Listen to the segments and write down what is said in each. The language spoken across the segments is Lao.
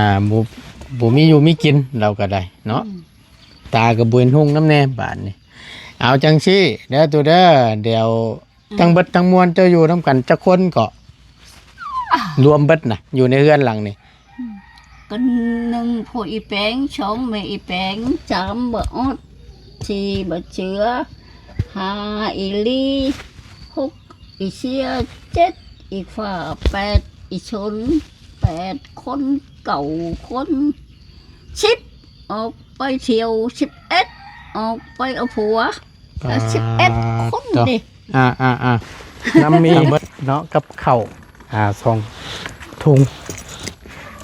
ອ່າ ບໍ່ ບໍ່ມີຢູ່ມີກິນ ລາວກໍໄດ້ເນາະ. ອືມ ຕາກໍບໍ່ເຫັນຮຸ່ງນຳແດ່ບາດນີ້. ເອົາຈັ່ງຊີ້ເດີຕູ້ເດີ ດຽວ ອືມ ທັງເບິດທັງມວນເຈົ້າຢູ່ນຳກັນຈັກຄົນເກາະ? ລວມເບິດນະ ຢູ່ໃນເຮືອນຫຼັງນີ້. ອືມ ກໍໜຶ່ງພໍ່ອີແປງ ສອງແມ່ອີແປງ ສາມບໍ່ອອດ ສີ່ບໍ່ເສືອ ຫ້າອີລີ ຫົກອີເຊຍ ເຈັດອີຟ້າ ແປດອີຊົນ ແປດຄົນ ເກົ້າຄົນ ສິບອອກໄປທ່ຽວ ສິບເອັດອອກໄປເອົາຜົວ ປາດ ສິບເອັດຄົນເດ້. ອ່າໆໆ ນຳມີທັງເບິດເນາະ ກັບເຂົ້າ ອ່າ ສອງທຸງ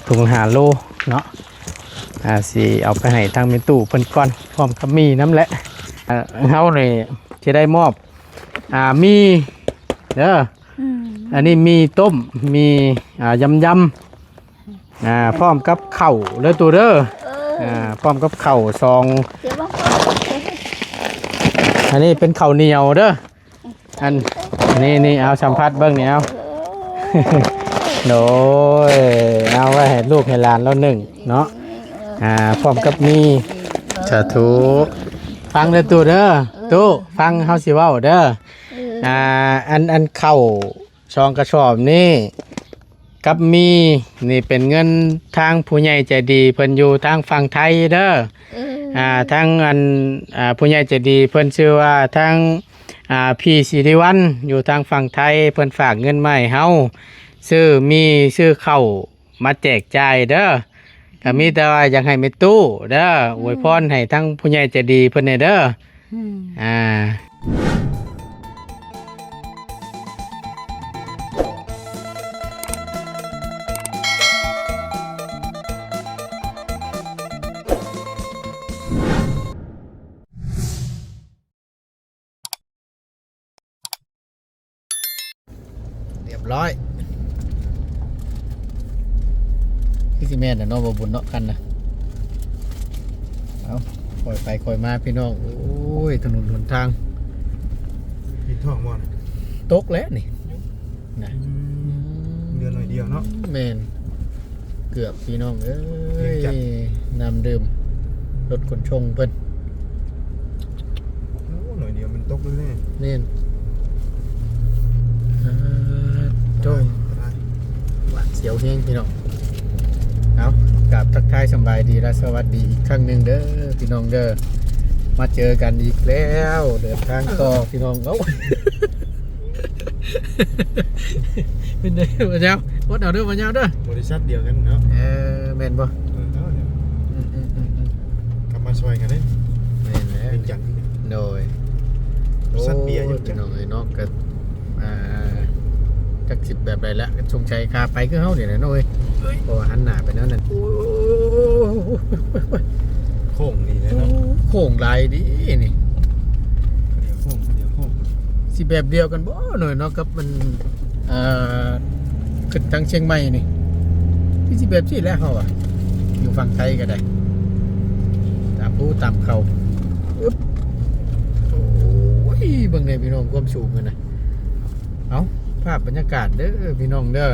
ທຸງຫ້າໂລເນາະ. ອ່າ ຊິເອົາໄປໃຫ້ທາງແມ່ຕູ້ເພິ່ນກ່ອນ ພ້ອມກັບໝີ່ນຳແຫຼະ. ອ່າ ເຮົານີ້ຊິໄດ້ມອບ ອ່າ ໝີ່ເດີ. ອືມ ອັນນີ້ໝີ່ຕົ້ມ ໝີ່ ອ່າ ຢຳໆ ອ່າ ພ້ອມກັບເຂົ້າເດີຕູ້ເດີ. ເອີ ອ່າ ພ້ອມກັບເຂົ້າສອງ ອັນນີ້ເປັນເຂົ້າໜຽວເດີ. ອັນ ນີ້ໆ ເອົາສຳຜັດເບິ່ງນີ້ ເອົາ ໂດຍ ເອົາໄວ້ໃຫ້ລູກໃຫ້ຫຼານລາວໜຶ້ງເນາະ. ອ່າ ພ້ອມກັບໝີ່ ສາທຸ ຟັງເດີຕູ້ເດີ. ຕູ້ ຟັງເຮົາຊິເວົ້າເດີ. ອ່າ ອັນ ອັນເຂົ້າສອງກະສອບນີ້ ກັບໝີ່ນີ້ເປັນເງິນທາງຜູ້ໃຫຍ່ໃຈດີເພິ່ນຢູ່ທາງຝັ່ງໄທເດີ. ເອີ ອ່າ ທາງອັນ ອ່າ ຜູ້ໃຫຍ່ໃຈດີເພິ່ນຊື່ວ່າທາງ ອ່າ ພີ່ສີລິວັນ ຢູ່ທາງຝັ່ງໄທ ເພິ່ນຝາກເງິນມາໃຫ້ເຮົາ ຊື້ໝີ່ ຊື້ເຂົ້າມາແຈກຈ່າຍເດີ. ກໍມີແຕ່ວ່າຢາກໃຫ້ແມ່ຕູ້ເດີ ອວຍພອນໃຫ້ທາງຜູ້ໃຫຍ່ໃຈດີເພິ່ນແດ່ເດີ. ອືມ ອ່າ ຮຽບຮ້ອຍ ຄືຊິແມ່ນແຫຼະເນາະ ບໍ່ບຸນເນາະ ຄັນນະ. ເອົາ ຄ່ອຍໄປຄ່ອຍມາພີ່ນ້ອງ. ໂອ້ຍ ຖະໜົນຫົນທາງ ປິດທ້ອງບໍ່ນະ? ຕົກແລ້ວນີ້ນະ. ອືມ ເຫຼືອໜ້ອຍດຽວເນາະ. ແມ່ນ ເກືອບພີ່ນ້ອງເອີຍ ນ້ຳດື່ມລົດຂົນສົ່ງເພິ່ນ. ໂອ້ ໜ້ອຍດຽວມັນຕົກເລີຍເດ້. ແມ່ນ ເອີ ໂອ້ ຫວາດສຽວແຮງພີ່ນ້ອງ. ເອົາ ກາບທັກທາຍສະບາຍດີ ແລະ ສະຫວັດດີອີກຄັ້ງໜຶ່ງເດີພີ່ນ້ອງເດີ. ມາເຈີກັນອີກແລ້ວ ເດີນທາງຕໍ່ພີ່ນ້ອງ. ເອົ້າ ເປັນໄດ ບໍ່ຍາວ ອົດເອົາເດີ ບໍ່ຍາວເດີ. ບໍລິສັດດຽວກັນເນາະ. ເອີ ແມ່ນບໍ່? ເອີ ເອົາເດີ ອືມໆໆໆ ກັບມາຊ່ອຍກັນເດ້. ແມ່ນແລ້ວ ວຽງຈັນ ໂດຍ. ບໍລິສັດເບຍຢູ່ ໂອ້ຍ ພີ່ນ້ອງເອີຍເນາະ ກໍ ອ່າ ຈັກຊິແບບໃດລະ ສົງໄສຂາໄປຄືເຮົານີ້ແຫຼະເນາະເອີຍ ເອີຍ ເພາະວ່າຫັນໜ້າໄປແນວນັ້ນ. ໂອ້ຍ ໂຄ້ງດີເນາະ ໂອ້ ໂຄ້ງຫຼາຍດີນີ້. ດຽວໂຄ້ງ ດຽວໂຄ້ງ ຊິແບບດຽວກັນບໍ່ເນາະ ກັບມັນ ເອີ ຂຶ້ນທາງຊຽງໃໝ່ນີ້ ຄືຊິແບບຊີ້ແຫຼະເຮົາວ່າ ຢູ່ຝັ່ງໄທກໍໄດ້ ຕາມພູຕາມເຂົາ. ອຶບ ໂອ້ຍ ເບິ່ງແດ່ພີ່ນ້ອງ ຄວາມສູງຫັ້ນນະ. ເອົາ ພາບບັນຍາກາດເດີພີ່ນ້ອງເດີ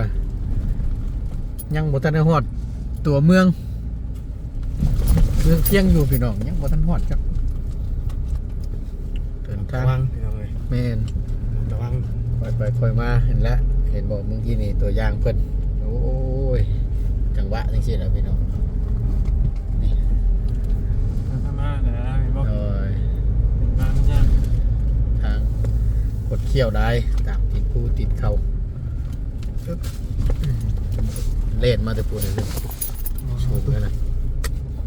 ຍັງບໍ່ທັນໄດ້ຮອດຕົວເມືອງ ເມືອງຄຽງຢູ່ພີ່ນ້ອງ ຍັງບໍ່ທັນຮອດຈັກ ເດີນທາງ ລະວັງພີ່ນ້ອງເອີຍ. ແມ່ນ ລະວັງ ຄ່ອຍໄປຄ່ອຍມາ. ເຫັນແລ້ວ ເຫັນບໍ່ ເມື່ອກີ້ນີ້ຕົວຢ່າງເພິ່ນ ໂອ້ຍ ຈັງຫວະຈັ່ງຊີ້ແຫຼະພີ່ນ້ອງ ນີ້ ທາງມາແຫຼະ ເຫັນບໍ່? ໂດຍ ເປັນທາງຍາກ ທາງຄົດຂ້ຽວຫຼາຍ ຕາມຕີນພູຕີນເຂົາ. ເອີ ແລ່ນມາແຕ່ພຸ້ນເລີຍ ສູງຂະໜາດ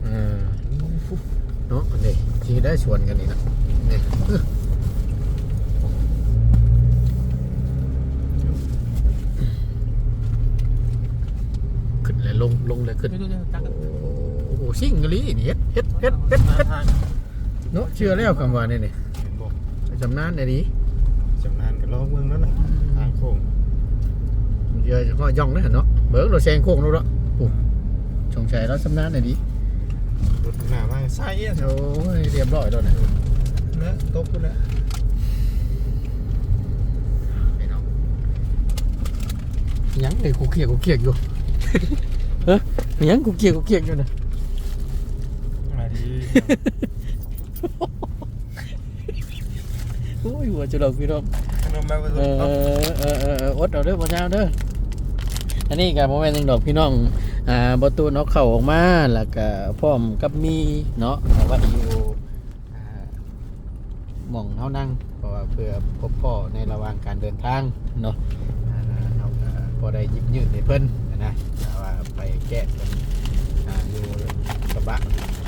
ເອີ ເນາະ ອັນນີ້ຊິໄດ້ສວນກັນນີ້ນະ ນີ້ ເອີ ຂຶ້ນແລ້ວລົງ ລົງແລ້ວຂຶ້ນ. ໂອ້ ຊິງອີ່ຫຼີນີ້ ເຮັດ ເຮັດ ເຮັດ ເຮັດ ເຮັດ ເນາະ ເຊື່ອແລ້ວຄຳວ່ານີ້ນີ້ ເຫັນບໍ່? ຊຳນານອີ່ຫຼີ ຊຳນານກໍລອງເບິ່ງແລ້ວນະ ອືມ ທາງໂຄ້ງ ເອີ ຮອດຢ່ອງແລ້ວເນາະ ເບິ່ງໂລດແຊງໂຄ້ງໂລດເນາະ. ໂອ້ ສົງໄສລາວຊຳນານອີ່ຫຼີ ລົດໜ້າມາໃສ່ ໂອ້ຍ ຮຽບຮ້ອຍໂລດນະ ແລະ ຕົກພຸ້ນແຫຼະ ໄປເນາະ. ຫຍັງເອີຍ ຄູກຄຽກ ຄູກຄຽກຢູ່ ເອີ หยังกุกเกียกกุกเกียกอยู่น่ะ มาดี โอ้ย หัวจะดอกพี่น้อง ขนมมาบ่ เอ สุด เนาะ อ เออ เออ เออ อดเอาเด้อ บ่ยาวเด้อ อันนี้ก็บ่แม่นหยังดอกพี่น้อง อ่า บ่ตูนเอาเข้าออกมา แล้วก็พร้อมกับมีเนาะ เอาไว้อยู่ อ่า หม่องเฮานั่ง เพราะว่าเพื่อพบพ้อในระหว่างการเดินทางเนาะ อ่า เฮาก็พอได้หยิบยื่นให้เพิ่นหั้นนะ ถ้าว่าไปแกะเพิ่น อ่า อยู่กระบะ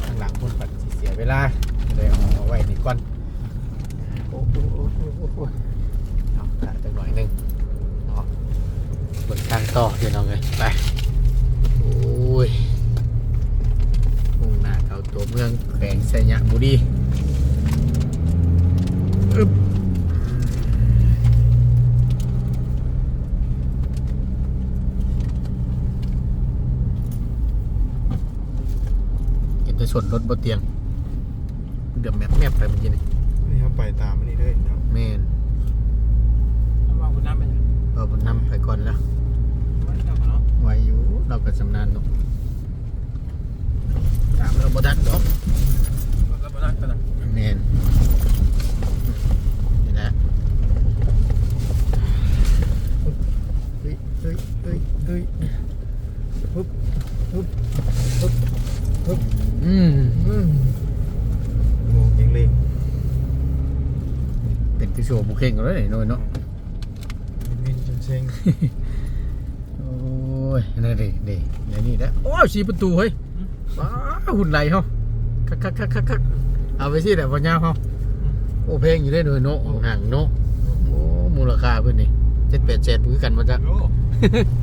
ข้างหลังพุ้น บัดสิเสียเวลา ก็เลยเอามาไว้นี่ก่อน โอ้โห โอ้โห โอ้โห เอาละจักหน่อยหนึ่งเนาะ เบิ่งทางต่อพี่น้องเอ้ย ไป โอ้ย มุ่งหน้าเข้าตัวเมืองแขวงไชยบุรี อึ๊บ เห็นแต่ชนรถบ่เตียง เดือมแมบๆ ไปเมื่อกี้นี่ นี่เฮาไปตามอันนี้เลยเนาะ แม่น เอาว่าผู้นำไป เอาผู้นำไปก่อนแล้ว ไวแล้วเนาะ ไวอยู่ เราก็ชำนาญเนาะ ตามเราบ่ทันดอก เราบ่ทันปานนั้น แม่น นี่แหละ เฮ้ย เฮ้ย เฮ้ย เฮ้ย เฮ้ย ฮึบ ฮึบ ฮึบ ฮึบ อืม อืม โอ้ เก่งเลย เป็นคือโชว์บุเข่งกันเลยหน่อยเนาะ บินจนเซ็ง โอ้ย นั่นเด้ เด้ เดี๋ยวนี้แหละ โอ้ย สี่ประตู เฮ้ย อืม ว้า หุ่นไหลเฮา คักๆๆๆ เอาไปสิแหละ บ่ยาวเฮา อืม โอ้ แพงอยู่เด้หน่อยเนาะ โอ้ ห่างเนาะ โอ้ มูลค่าเพิ่นนี่ เจ็ดแปดแสนคือกันบ่จ๊ะ โอ้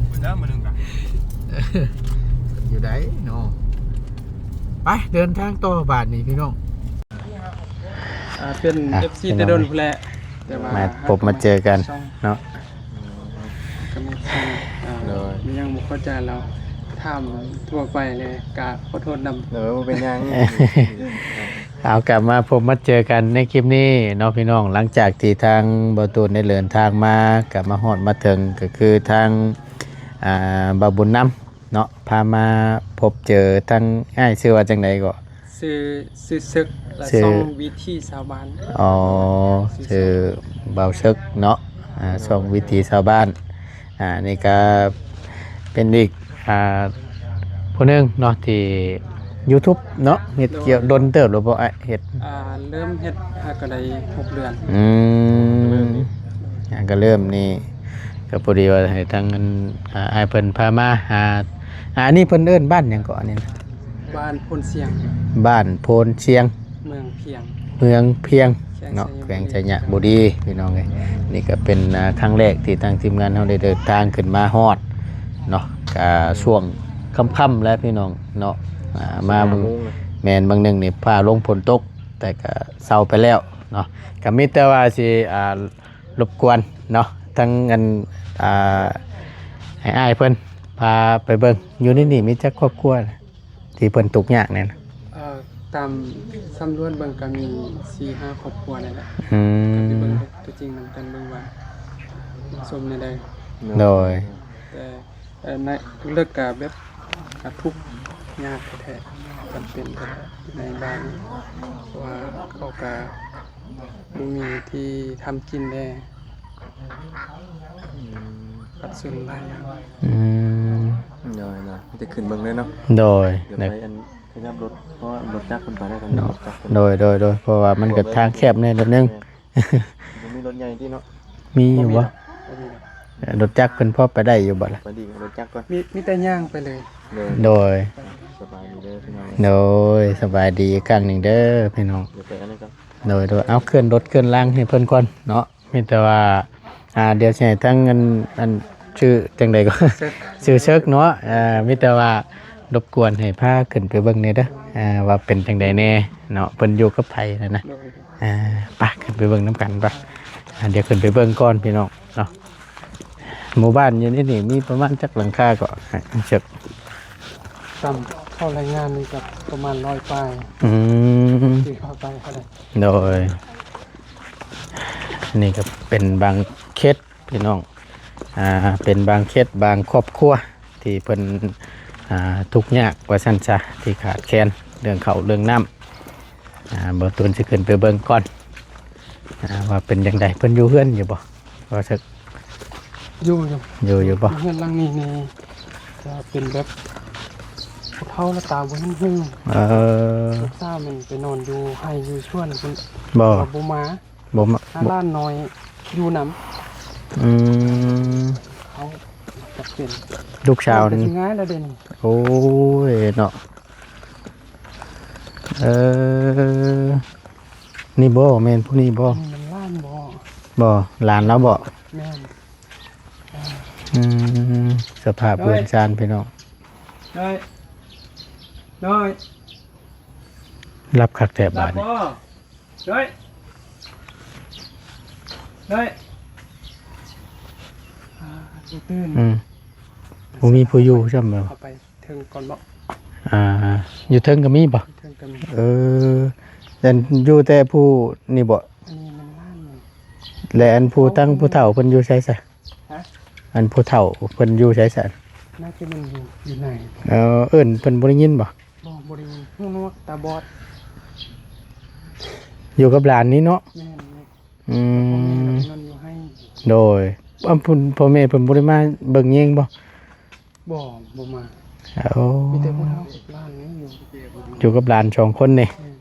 มื้อหนึ่งมื้อหนึ่งกะ อยู่ได้เนาะ ไป เดินทางต่อบาดนี้พี่น้อง อ่า เป็น อ่ะ เอฟซี พี่น้อง แต่โดนพู้นแหละ แต่ว่า มาพบมาเจอกัน เนาะ ก็มี อ่า โดย ยังบ่เข้าใจแล้ว ถามทั่วไปเลย ก็ขอโทษนำ โดย บ่เป็นหยัง เอากลับมาพบมาเจอกันในคลิปนี้เนาะพี่น้อง หลังจากที่ทางบ่าวตูนได้เดินทางมา ก็มาฮอดมาถึง ก็คือทาง อ่า บ่าวบุญนำเนาะ พามาพบเจอทางอ้ายชื่อว่าจั่งใดก็ ชื่อ ชื่อเซิก และ ชื่อ ช่องวิถีชาวบ้าน อ๋อ ชื่อ ชื่อบ่าวเซิกเนาะ อ่า ช่องวิถีชาวบ้าน อ่า นี่ก็เป็นอีก อ่า ผู้หนึ่งเนาะ ที่ยูทูบเนาะ เฮ็ด โดย เกี่ยว ดนเติบแล้วบ่อ้าย เฮ็ด อ่า เริ่มเฮ็ด อ่า ก็ได้หกเดือน อืม อ่า ก็เริ่มนี่ ก็พอดีว่าให้ทางอัน อ่า อ้ายเพิ่นพามาหา อ่า อันนี้เพิ่นเอิ้นบ้านหยังเกาะอันนี้นะ บ้านโพนเสียง บ้านโพนเสียง เมืองเพียง เมืองเพียง แขวง เนาะ ไชยบุรี แขวงไชยบุรี พี่น้องเอ้ย นี่ก็เป็น อ่า ครั้งแรกที่ทางทีมงานเฮาได้เดินทางขึ้นมาฮอดเนาะ ก็ช่วงค่ำๆแล้วพี่น้องเนาะ อ่า มา สิบห้าโมงแล้ว แม่น บางหนึ่งนี่ฟ้าลงฝนตก แต่ก็เซาไปแล้วเนาะ ก็มีแต่ว่าสิ อ่า รบกวนเนาะ ทั้งอัน อ่า ให้อ้ายเพิ่นพาไปเบิ่ง อยู่ในนี่มีจักครอบครัว ที่เพิ่นทุกข์ยากเนี่ยนะ เอ่อ ตามสำรวจเบิ่งก็มีสี่ห้าครอบครัวนี่แหละ อืม ก็ไปเบิ่งตัวจริงนำกันเบิ่งว่าเหมาะสมแนวใด โดย แต่ เอ่อ ในลึกๆก็แบบ ก็ทุกข์ยากแท้ๆ จำเป็นแท้ๆ ในบ้านนี้ เพราะว่าเขาก็ บ่มีที่ทำกินแด่ อืม ขัดสนหลายอย่าง อืม โดยๆ มีแต่ขึ้นเบิ่งเลยเนาะ โดย เดี๋ยวไปอันขยับรถ เพราะว่ารถจักรเพิ่นไปได้ เนาะ รถจักรเพิ่น โดยๆๆ เพราะว่ามันก็ทางแคบแน่นิดนึง แม่น บ่มีรถใหญ่ติเนาะ มีอยู่บ่ บ่มีดอก บ่มีดอก รถจักรเพิ่นพอไปได้อยู่บ่ล่ะ ไปดีกับรถจักรก่อน มี มีแต่ย่างไปเลย โดย โดย สบายดีเด้อพี่น้อง โดย สบายดีอีกครั้งหนึ่งเด้อพี่น้อง เดี๋ยวไปอันนี้ก่อน โดย โดย เอาเคลื่อนรถเคลื่อนล่างให้เพิ่นก่อนเนาะ มีแต่ว่า อ่า เดี๋ยวสิให้ทั้งอัน อันชื่อจั่งใดก็ เซิก ชื่อเซิกเนาะ อ่า มีแต่ว่ารบกวนให้พาขึ้นไปเบิ่งแหน่เด้อ อ่า ว่าเป็นจั่งใดแหน่เนาะ เพิ่นอยู่กับไผนั่นนะ โดย อ่า ไป ขึ้นไปเบิ่งนำกันไป อ่า เดี๋ยวขึ้นไปเบิ่งก่อนพี่น้องเนาะ หมู่บ้านอยู่นี่นี่มีประมาณจักหลังคาก็ เซิก ตามเข้ารายงานนี่ก็ประมาณร้อยปลาย อืม ที่เข้าไปเท่าไหร่ โดย นี่ก็เป็นบางเคสพี่น้อง อ่า เป็นบางเคสบางครอบครัวที่เพิ่น ອ່າ ທຸກຍາກວ່າຊັ້ນຊະ ທີ່ຂາດແຄນເລື່ອງເຂົ້າເລື່ອງນ້ຳ. ອ່າ ບ່າວຕູນຊິຂຶ້ນໄປເບິ່ງກ່ອນ ອ່າ ວ່າເປັນຈັ່ງໃດ. ເພິ່ນຢູ່ເຮືອນຢູ່ບໍ່? ວ່າຊັ້ນ ຢູ່ ຢູ່ ຢູ່ ຢູ່ບໍ່? ເຮືອນຫຼັງນີ້ນີ້ຈະເປັນແບບຜູ້ເຖົ້າລະຕາບໍ່ເຫັນຫຸ່ງ. ເອີ ລູກສາວແມ່ນໄປນອນຢູ່ໄຮ່ຢູ່ສວນພຸ້ນ. ບໍ່ ກໍບໍ່ມາ ບໍ່ມາ ຫາຫຼານນ້ອຍຢູ່ນຳ. ອືມ ເຂົາຈະເປັນ ລູກສາວ ເປັນງ່າຍແລ້ວເດ້ນີ້. ໂອ້ຍເນາະ. ເອີ ນີ້ບໍ່ ແມ່ນຜູ້ນີ້ບໍ່? ນີ້ມັນຫຼານບໍ່? ບໍ່ ຫຼານລາວບໍ່? ແມ່ນ. ອືມ ສະພາບເຮືອນຊານພີ່ນ້ອງ. ນ້ອຍ ນ້ອຍ ຫຼັບຄັກແທ້ບາດນີ້. ນ້ອຍ ນ້ອຍ ອ່າ ບໍ່ຕື່ນ. ອືມ ບໍ່ມີຜູ້ຢູ່ຊ້ຳ. ເຂົ້າໄປເທິງກ່ອນເນາະ. ອ່າ ຢູ່ເທິງກໍມີບໍ່? ເທິງກໍມີ. ເອີ ແຕ່ຢູ່ແຕ່ຜູ້ນີ້ບໍ່? ອັນນີ້ມັນລ້ານ. ແລະ ອັນຜູ້ ທັງຜູ້ເຖົ້າເພິ່ນຢູ່ໃສຊະ? ຮະ? ອັນຜູ້ເຖົ້າເພິ່ນຢູ່ໃສຊະ? ໜ້າຈະແມ່ນຢູ່ ຢູ່ໃນ. ເອີ ເອີ້ນເພິ່ນບໍ່ໄດ້ຍິນບໍ່? ບໍ່ ບໍ່ໄດ້ຍິນ. ຫູໜວກ ຕາບອດ. ຢູ່ກັບຫຼານນີ້ເນາະ? ແມ່ນ. ອືມ ພໍ່ແມ່ກໍໄປນອນຢູ່ໄຮ່. ໂດຍ. ອາ ພໍ່ແມ່ເພິ່ນບໍ່ໄດ້ມາເບິ່ງແຍງບໍ່? ບໍ່ ບໍ່ມາ. ໂອ້ ມີແຕ່ຜູ້ເຖົ້າກັບຫຼານນີ້ຢູ່ ຢູ່ກັບຫຼານສອງຄົນນີ້. ແມ່ນ.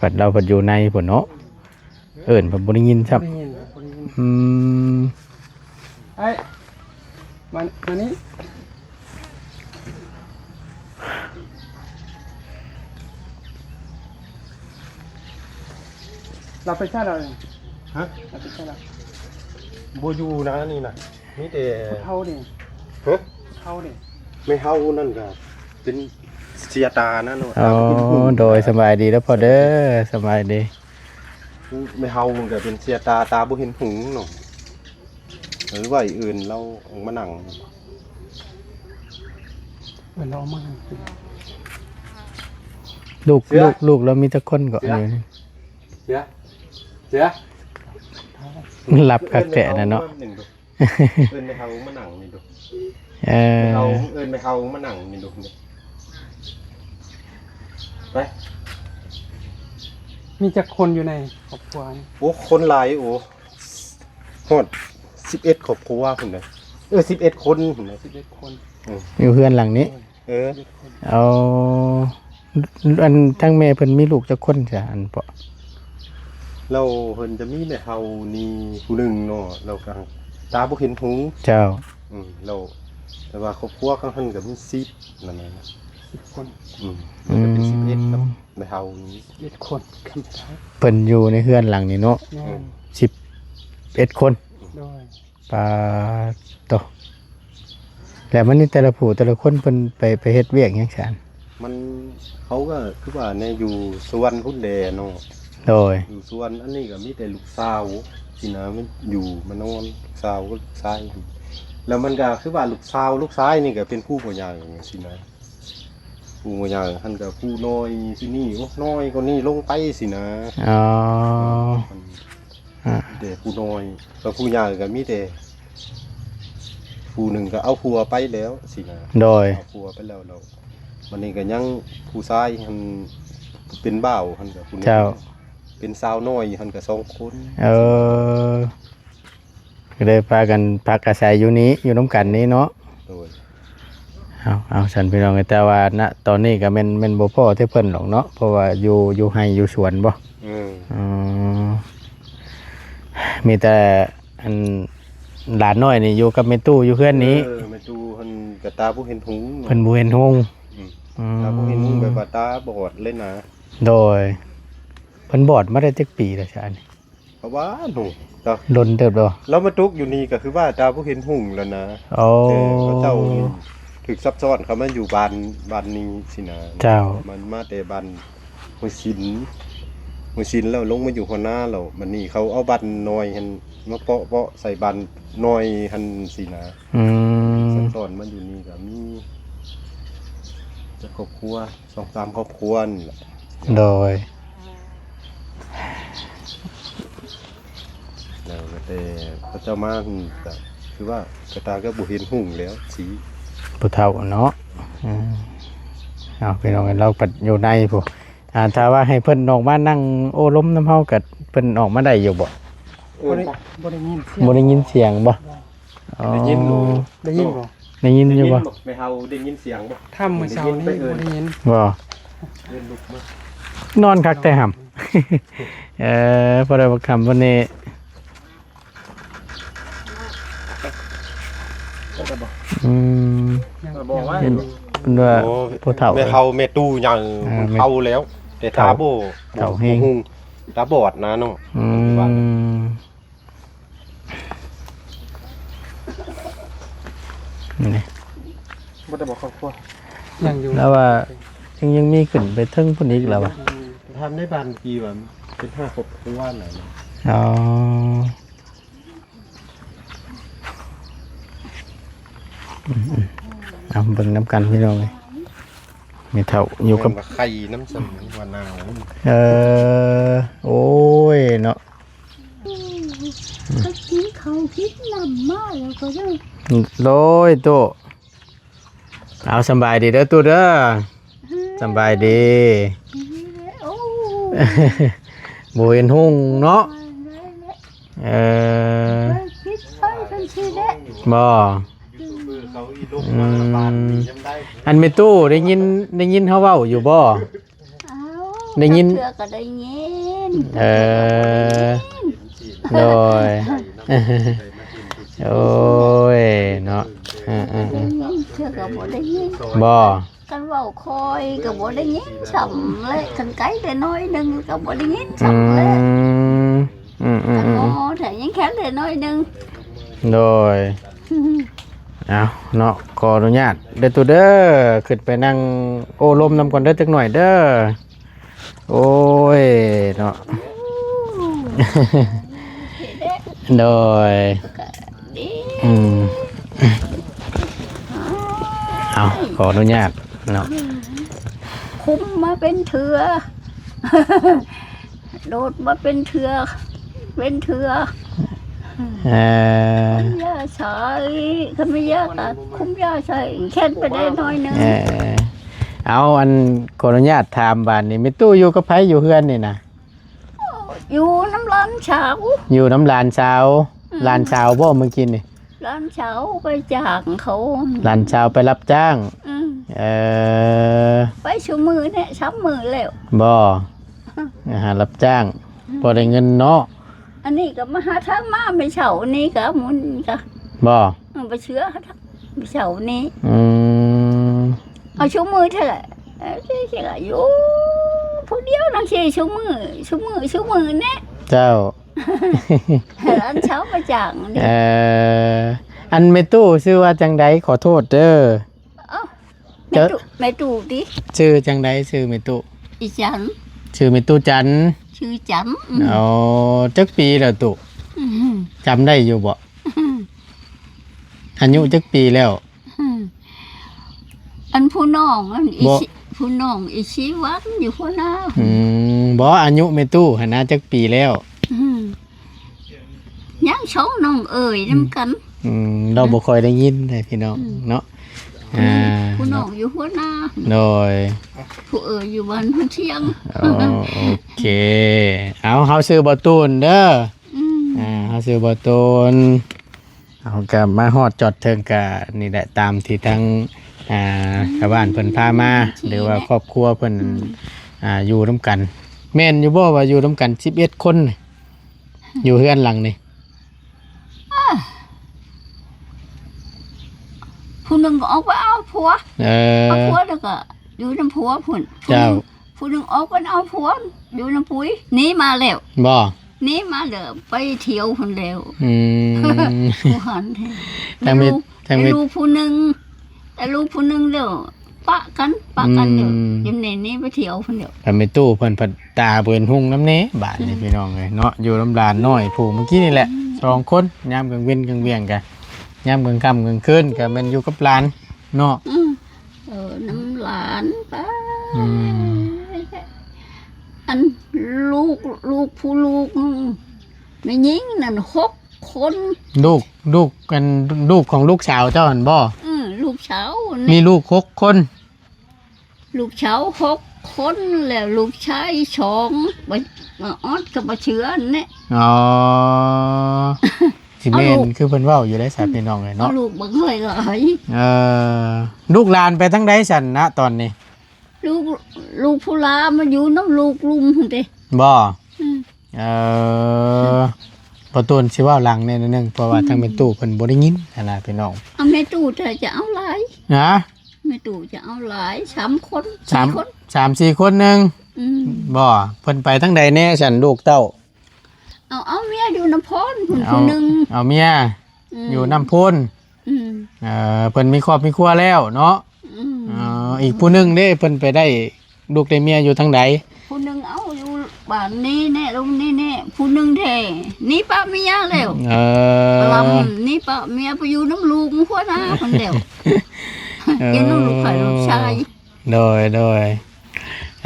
ບັດລາວພັດຢູ່ໃນພຸ້ນເນາະ ເອີ້ນເພິ່ນບໍ່ໄດ້ຍິນຊ້ຳ. ບໍ່ໄດ້ຍິນ ບໍ່ໄດ້ຍິນ. ອືມ ໄອ້ ມາ ມານີ້. ລາວໄປໃສລາວນີ້? ຮະ? ລາວໄປໃສລາວ? ບໍ່ຢູ່ນະ ນີ້ນະ ມີແຕ່ຜູ້ເຖົ້ານີ້. ຮະ? ຜູ້ເຖົ້ານີ້. ແມ່ເຮົານັ້ນກໍເປັນເສຍຕານະເນາະ. ອໍ ຕາບໍ່ເຫັນຫຸ່ງ. ໂດຍ ສະບາຍດີເດີພໍ່ເດີ ສະບາຍດີ. ແມ່ເຮົາມັນກໍເປັນເສຍຕາ ຕາບໍ່ເຫັນຫຸ່ງເນາະ. ເອີ ໄວ້ເອີ້ນລາວອອກມານັ່ງ. ເອີ້ນລາວອອກມານັ່ງ. ລູກ ເສືອ ລູກ ລູກລາວມີຈັກຄົນເກາະ? ເສືອ ເສືອ ເສືອ. ມັນຫຼັບຄັກແທ້ນະເນາະ. ເອີ້ນແມ່ເຖົ້າມານັ່ງນີ້ດູ. ເອີ ແມ່ເຖົ້າ ເອີ້ນແມ່ເຖົ້າມານັ່ງນີ້ດູ. ໄປ. ມີຈັກຄົນຢູ່ໃນຄອບຄົວນີ້? ໂອ້ ຄົນຫຼາຍ ໂອ້ ຮອດສິບເອັດຄອບຄົວພຸ້ນເດ້. ເອີ ສິບເອັດຄົນພຸ້ນເດ້. ສິບເອັດຄົນ. ອືມ ຢູ່ເຮືອນຫຼັງນີ້. ເອີ ເອີ ສິບເອັດຄົນ. ເອົາ ອັນ ທາງແມ່ເພິ່ນມີລູກຈັກຄົນຊະ ອັນພໍ່? ລາວເພິ່ນຈະມີແມ່ເຖົ້ານີ້ຜູ້ໜຶ່ງເນາະ ລາວກໍຕາບໍ່ເຫັນຫຸ່ງ. ເຈົ້າ. ອືມ ລາວ ແຕ່ວ່າຄອບຄົວຂອງເພິ່ນກໍມີສິບນັ້ນແຫຼະ. ສິບຄົນ. ອືມ ອືມ ກໍເປັນສິບເອັດກັບແມ່ເຖົ້ານີ້. ສິບເອັດຄົນກັບແມ່ເຖົ້າ. ເພິ່ນຢູ່ໃນເຮືອນຫຼັງນີ້ເນາະ. ແມ່ນ. ອືມ ສິບເອັດຄົນ. ໂດຍ. ປາໂຕ. ແລ້ວມັນນີ້ແຕ່ລະຜູ້ແຕ່ລະຄົນເພິ່ນໄປ ໄປເຮັດວຽກຫຍັງຊັ້ນ? ມັນ ເຂົາກໍຄືວ່າແນວຢູ່ສວນພຸ້ນແຫຼະເນາະ. ໂດຍ. ຢູ່ສວນ ອັນນີ້ກໍມີແຕ່ລູກສາວຊີ້ນະ ມັນຢູ່ມານອນ ລູກສາວກັບລູກຊາຍ. ແລ້ວມັນກໍຄືວ່າລູກສາວ ລູກຊາຍນີ້ກໍເປັນຜູ້ບໍ່ໃຫຍ່ຊີ້ນະ. ຜູ້ບໍ່ໃຫຍ່ຫັ້ນກໍຜູ້ນ້ອຍຊີ້ນີ້ ໂອ້ ນ້ອຍກວ່ານີ້ລົງໄປຊີ້ນະ. ອໍ ອ່າ ແຕ່ຜູ້ນ້ອຍ ແລ້ວຜູ້ໃຫຍ່ກໍມີແຕ່ຜູ້ໜຶ່ງກໍເອົາຜົວໄປແລ້ວຊີ້ນະ. ໂດຍ. ເອົາຜົວໄປແລ້ວ ແລ້ວບັດນີ້ກໍຍັງຜູ້ຊາຍຫັ້ນເປັນບ່າວຫັ້ນກໍຜູ້ໜຶ່ງ. ເຈົ້າ. ເປັນສາວນ້ອຍຫັ້ນກໍສອງຄົນ. ເອີ ກໍເລີຍພາກັນພັກອາໄສຢູ່ນີ້ ຢູ່ນຳກັນນີ້ເນາະ. ໂດຍ. ເອົາ ເອົາ ຊັ້ນພີ່ນ້ອງເອີຍ ແຕ່ວ່ານະຕອນນີ້ກໍແມ່ນ ແມ່ນບໍ່ພໍ້ແຕ່ເພິ່ນດອກເນາະ ເພາະວ່າຢູ່ ຢູ່ໄຮ່ຢູ່ສວນບໍ? ອືມ ອືມ ມີແຕ່ອັນຫຼານນ້ອຍນີ້ຢູ່ກັບແມ່ຕູ້ຢູ່ເຮືອນນີ້. ເອີ ແມ່ຕູ້ເພິ່ນກໍຕາບໍ່ເຫັນຫຸ່ງເນາະ ເພິ່ນບໍ່ເຫັນຫຸ່ງ. ອືມ ອືມ ຕາບໍ່ເຫັນຫຸ່ງ ແບບວ່າຕາບອດເລີຍນະ. ໂດຍ. ເພິ່ນບອດມາໄດ້ຈັກປີແລ້ວຊະອັນນີ້? ປະມານ ໂອ້ ດົນເຕີບແລ້ວ ລາວມາຕົກຢູ່ນີ້ກໍຄືວ່າຕາບໍ່ເຫັນຫຸ່ງແລ້ວນະ. ໂອ້ ແຕ່ເຂົາເຈົ້ານີ້ຖືກຊັບຊ້ອນເຂົ້າມາຢູ່ບ້ານ ບ້ານນີ້ຊີ້ນະ. ເຈົ້າ. ມັນມາແຕ່ບ້ານຫ້ວຍຊິນ ຫ້ວຍຊິນແລ້ວລົງມາຢູ່ຫົວນາ ແລ້ວບັດນີ້ເຂົາເອົາບ້ານນ້ອຍຫັ້ນມາເປາະ ເປາະໃສ່ບ້ານນ້ອຍຫັ້ນຊີ້ນະ. ອືມ ຊັບຊ້ອນມາຢູ່ນີ້ກໍມີຈັກຄອບຄົວ ສອງສາມຄອບຄົວນີ້ແຫຼະ. ໂດຍ. ແລ້ວກໍແຕ່ເຂົາເຈົ້າມາ ກໍ ຄືວ່າກະຕາກໍບໍ່ເຫັນຮຸ່ງແລ້ວ ສີ ຜູ້ເຖົ້າເນາະ. ເອີ ເອົາ ພີ່ນ້ອງເອີຍ ລາວພັດຢູ່ໃນພຸ້ນ. ອ່າ ຖ້າວ່າໃຫ້ເພິ່ນອອກມານັ່ງໂອ້ລົມນຳເຮົາ ກໍເພິ່ນອອກມາໄດ້ຢູ່ບໍ່? ບໍ່ໄດ້ ບໍ່ໄດ້ຍິນສຽງ ບໍ່ໄດ້ຍິນສຽງບໍ່? ອໍ ໄດ້ຍິນຢູ່ ໄດ້ຍິນບໍ່? ໄດ້ຍິນຢູ່ບໍ່? ໄດ້ຍິນບໍ່? ແມ່ເຮົາໄດ້ຍິນສຽງບໍ່? ຖ້າມື້ເຊົ້ານີ້ບໍ່ໄດ້ຍິນ ບໍ່ ນອນຄັກແທ້ຫຳ. ເອີ ພໍໄດ້ບັກຄຳວັນນີ້ ອືມ ເພິ່ນວ່າ ໂອ້ ຜູ້ເຖົ້າ ແມ່ເຖົ້າແມ່ຕູ້ຍັງ ອ່າ ເຖົ້າແລ້ວ ແຕ່ຕາບໍ່ ເຖົ້າແຮງ ບໍ່ຮຸ່ງ ຕາບອດນະເນາະ. ອືມ ນີ້ ບໍ່ໄດ້ບອກຄອບຄົວ ຍັງຢູ່ ແລ້ວວ່າຍັງ ຍັງມີຂຶ້ນໄປເທິງພຸ້ນອີກແລ້ວວ່າ ອືມ ຖາມໃນບ້ານກີ້ວ່າເປັນຫ້າຄອບຄົວນະ. ອໍ ອືມໆ ເອົາເບິ່ງນຳກັນພີ່ນ້ອງເອີຍ ແມ່ເຖົ້າຢູ່ກັບ ແມ່ນວ່າໄຂ່ນຳຊັ້ນວ່າໜາວ. ເອີ ໂອ້ຍເນາະ ໄປກິນເຂົ້າກິນນ້ຳມາແລ້ວກໍຍັງ ໂດຍ ຕູ້ ເອົາ ສຳບາຍດີເດີຕູ້ເດີ ອືມ ສຳບາຍດີ. ໂອ້ ບໍ່ເຫັນຮຸ່ງເນາະ ເອີ ບໍ່ ອືມ ອັນແມ່ຕູ້ໄດ້ຍິນ ໄດ້ຍິນເຮົາເວົ້າຢູ່ບໍ່? ອ້າວ ໄດ້ຍິນ ເທື່ອກໍໄດ້ຍິນ ເອີ ໂດຍ ໂອ້ຍເນາະ ເອີໆ ໄດ້ຍິນເທື່ອກໍບໍ່ໄດ້ຍິນ ບໍ່ ຄັນເວົ້າຄ່ອຍກໍບໍ່ໄດ້ຍິນຊ້ຳແຫຼະ ຄັນໄກແຕ່ໜ້ອຍໜຶ່ງກໍບໍ່ໄດ້ຍິນຊ້ຳແຫຼະ ອືມ ອືມໆໆ ຄັນງໍແທ້ຍັງແຂງແຕ່ໜ້ອຍໜຶ່ງ ໂດຍ. ເອົາເນາະ ຂໍອະນຸຍາດເດີຕູ້ເດີ ຂຶ້ນໄປນັ່ງໂອ້ລົມນຳກ່ອນເດີຈັກໜ້ອຍເດີ. ໂອ້ຍເນາະ ໂດຍ ອືມ ເອົາ ຂໍອະນຸຍາດເນາະ ຄຸມມາເປັນເທື່ອ ໂດດມາເປັນເທື່ອ ເປັນເທື່ອ ເອີ ຄຸມຢາໃສ່ ຄັນມີຢາກໍຄຸມຢາໃສ່ ແຂງໄປໄດ້ໜ້ອຍໜຶ່ງ ເອີ ເອົາ ອັນ ຂໍອະນຸຍາດຖາມບາດນີ້ ແມ່ຕູ້ຢູ່ກັບໃຜຢູ່ເຮືອນນີ້ນະ? ຢູ່ນຳຫຼານສາວ ຢູ່ນຳຫຼານສາວ ອືມ ຫຼານສາວບໍ່ມື້ກີ້ນີ້? ຫຼານສາວໄປຈ້າງເຂົາ ຫຼານສາວໄປຮັບຈ້າງ ອືມ ເອີ ໄປຊຸມື້ແທ້ ສາມມື້ແລ້ວ ບໍ່ ຫາຮັບຈ້າງ ອືມ ພໍໄດ້ເງິນເນາະ ອັນນີ້ກໍມາຫາທາງມາແມ່ເຖົ້ານີ້ກໍໝຸນກໍ ບໍ່ ເອີ ບໍ່ເຊື່ອ ມື້ເຊົ້ານີ້ ອືມ ເອົາຊຸມື້ເທື່ອ ເອີ ຊິວ່າຢູ່ຜູ້ດຽວນຳຊິຊຸມື້ ຊຸມື້ ຊຸມື້ແນ່ ເຈົ້າ ຫຼານສາວມາຈ້າງນີ້ ເອີ ອັນແມ່ຕູ້ຊື່ວ່າຈັ່ງໃດ? ຂໍໂທດເດີ ເອົ້າ ແມ່ຕູ້ ແມ່ຕູ້ຕິ ຊື່ຈັ່ງໃດ? ຊື່ແມ່ຕູ້ ອີຈັນ ຊື່ແມ່ຕູ້ຈັນ ຊື່ຈັນ ອືມ ອໍ ຈັກປີແລ້ວຕູ້? ອືມ ຈຳໄດ້ຢູ່ບໍ່? ອືມ ອາຍຸຈັກປີແລ້ວ? ອືມ ອັນຜູ້ນ້ອງອັນອີ ບໍ່ ຊີ ຜູ້ນ້ອງອີຊີວັນຢູ່ຫົວໜ້າ ອືມ ບໍ່ ອາຍຸແມ່ຕູ້ຫັ້ນນະ ຈັກປີແລ້ວ? ອືມ ຍັງສອງນ້ອງເອີຍນຳກັນ ອືມ ອືມ ລາວບໍ່ຄ່ອຍໄດ້ຍິນເດ້ພີ່ນ້ອງ ອືມ ເນາະ ອ່າ ຜູ້ນ້ອງຢູ່ຫົວໜ້າ ໂດຍ ຜູ້ເອີຍຢູ່ບ້ານຫົວທຽງ ໂອ ໂອເຄ ເອົາ ເຮົາຊື່ບໍ່ຕູນເດີ ອືມ ອ່າ ເຮົາຊື່ບໍ່ຕູນ ເຮົາກໍມາຮອດຈອດເຖິງກະນີ້ແຫຼະ ຕາມທີ່ທາງ ອ່າ ຊາວບ້ານເພິ່ນພາມາ ຫຼືວ່າຄອບຄົວເພິ່ນ ອ່າ ຢູ່ນຳກັນ ແມ່ນຢູ່ບໍ່ວ່າຢູ່ນຳກັນສິບເອັດຄົນ ຢູ່ເຮືອນຫຼັງນີ້? ອາ ຜູ້ໜຶ່ງກໍອອກໄປເອົາຜົວ ເອີ ເອົາຜົວແລ້ວກໍຢູ່ນຳຜົວພຸ້ນ ເຈົ້າ ຜູ້ໜຶ່ງ ຜູ້ໜຶ່ງອອກໄປເອົາຜົວຢູ່ນຳປຸ້ຍ ໜີມາແລ້ວ ບໍ່ ໜີມາແລ້ວ ໄປທ່ຽວພຸ້ນແລ້ວ ອືມ ຜູ້ຫັ້ນແທ້ ທາງແມ່ ທາງແມ່ ແຕ່ລູກຜູ້ໜຶ່ງ ແຕ່ລູກຜູ້ໜຶ່ງແລ້ວ ປະກັນ ປະກັນແລ້ວ ອືມ ຢູ່ໃນນີ້ໄປທ່ຽວພຸ້ນແລ້ວ ແລ້ວແມ່ຕູ້ເພິ່ນພັດຕາບໍ່ເຫັນຮຸ່ງນຳແນ່ ບາດນີ້ ອືມ ພີ່ນ້ອງເອີຍເນາະ ຢູ່ນຳຫຼານນ້ອຍຜູ້ມື້ກີ້ນີ້ແຫຼະ ອືມ ສອງຄົນ ຍາມກາງເວັນກາງວຽງກະ ຍາມກາງຄ່ຳກາງຄືນກະແມ່ນຢູ່ກັບຫຼານເນາະ ອືມ ເອີ ນຳຫຼານໄປ ອືມ ອັນລູກ ລູກຜູ້ລູກ ແມ່ຍິງນັ້ນຫົກ ຄ ຄົນ ລູກ ລູກ ອັນ ລູກຂອງລູກສາວເຈົ້າຫັ້ນບໍ່? ເອີ ລູກສາວນີ້ ມີລູກຫົກຄົນ ລູກສາວຫົກຄົນ ແລ້ວລູກຊາຍສອງ ບໍ່ ບໍ່ອອດກໍບໍ່ເຊື່ອແຫຼະ. ອໍ ຊິແມ່ນ ເອົາລູກ ຄືເພິ່ນເວົ້າຢູ່ໄດ໋ ສາ ອືມ ພີ່ນ້ອງເອີຍເນາະ ເອົາລູກບັກຫຼາຍໆ. ເອີ ລູກຫຼານໄປທາງໃດຊັ້ນນະຕອນນີ້? ລູກ ລູກຜູ້ຫຼ້າມາຢູ່ນຳລູກລຸມຫັ້ນເດ້. ບໍ່? ອືມ ເອີ ອືມ ພໍ່ຕູນຊິເວົ້າຫຼັງແດ່ໜ້ອຍໜຶ່ງ ເພາະວ່າ ອືມ ທາງແມ່ຕູ້ເພິ່ນບໍ່ໄດ້ຍິນຫັ້ນນະພີ່ນ້ອງ. ເອົາແມ່ຕູ້ຈະ ຈະເອົາຫຼາຍ ຮະ? ແມ່ຕູ້ຈະເອົາຫຼາຍ ສາມຄົນ ສາມ ສີ່ຄົນ ສາມສີ່ຄົນໜຶ່ງ. ອືມ ບໍ່? ເພິ່ນໄປທາງໃດແດ່ຊັ້ນລູກເຕົ້າ? ເອົາ ເອົາເມຍຢູ່ນຳໂພນພຸ້ນ ເອົາ ຜູ້ໜຶ່ງ ເອົາເມຍ ອືມ ຢູ່ນຳໂພນ. ອືມ ເອີ ເພິ່ນມີຄອບມີຄົວແລ້ວເນາະ. ອືມ ເອີ ອີກຜູ້ໜຶ່ງເດ້ ເພິ່ນໄປໄດ້ລູກໄດ້ເມຍຢູ່ທາງໃດ? ຜູ້ໜຶ່ງເອົາຢູ່ບ້ານນີ້ແນ່ ລົງນີ້ແນ່ ຜູ້ໜຶ່ງແທ້ໜີປະເມຍແລ້ວ. ເອີ ປະລຳໜີປະເມຍໄປຢູ່ນຳລູກຫົວໜ້າພຸ້ນແລ້ວ. ເອີ ຢູ່ນຳລູກຊາຍ ລູກຊາຍ. ໂດຍ ໂດຍ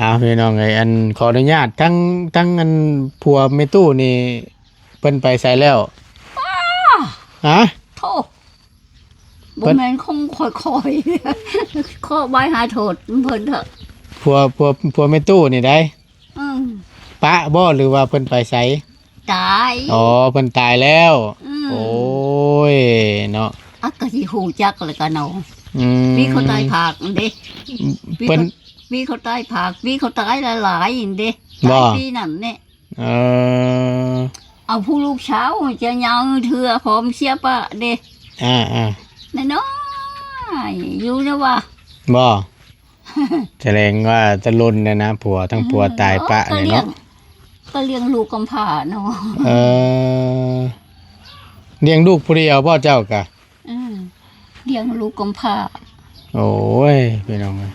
ອ້າວ ພີ່ນ້ອງເອີຍ ອັນ ຂໍອະນຸຍາດ ທັງ ທັງ ອັນ ຜົວແມ່ຕູ້ນີ້ ເພິ່ນໄປໃສແລ້ວ? ອ້າ ຮະ? ໂທ້ ເພິ່ນ ບໍ່ແມ່ນຂອງຂ້ອຍໆ ຂໍໃບໃຫ້ໂທດເພິ່ນເຖາະ. ຜົວ ຜົວ ຜົວແມ່ຕູ້ນີ້ໃດ? ອືມ ປະບໍ່ ຫຼືວ່າເພິ່ນໄປໃສ? ຕາຍ. ອໍ ເພິ່ນຕາຍແລ້ວ. ອືມ ໂອ້ຍ ເນາະ ອາ ກໍຊິຮູ້ຈັກແລ້ວກະເນາະ. ອືມ ມີຄົນຕາຍພາກເດ້ ເພິ່ນ ມີຄົນຕາຍພາກ ມີຄົນຕາຍຫຼາຍໆເດ້ ບໍ່? ຕາຍປີນັ້ນແນ່. ເອີ ເອົາຜູ້ລູກສາວຈະຍາວເທື່ອ ພ້ອມເສຍປະເດ້. ອ່າ ອ່າ ນ້ອຍໆ ຢູ່ນະວ່າ ບໍ່? ສະແດງວ່າຈະລົນແລ້ວນະ ຜົວ ທັງຜົວຕາຍປະນີ້ເນາະ. ເອີ ກໍລ້ຽງ ກໍລ້ຽງລູກກຳພ້າເນາະ. ເອີ ລ້ຽງລູກຜູ້ດຽວບໍ່ເຈົ້າກະ? ອືມ ລ້ຽງລູກກຳພ້າ. ໂອ້ຍ ພີ່ນ້ອງເອີຍ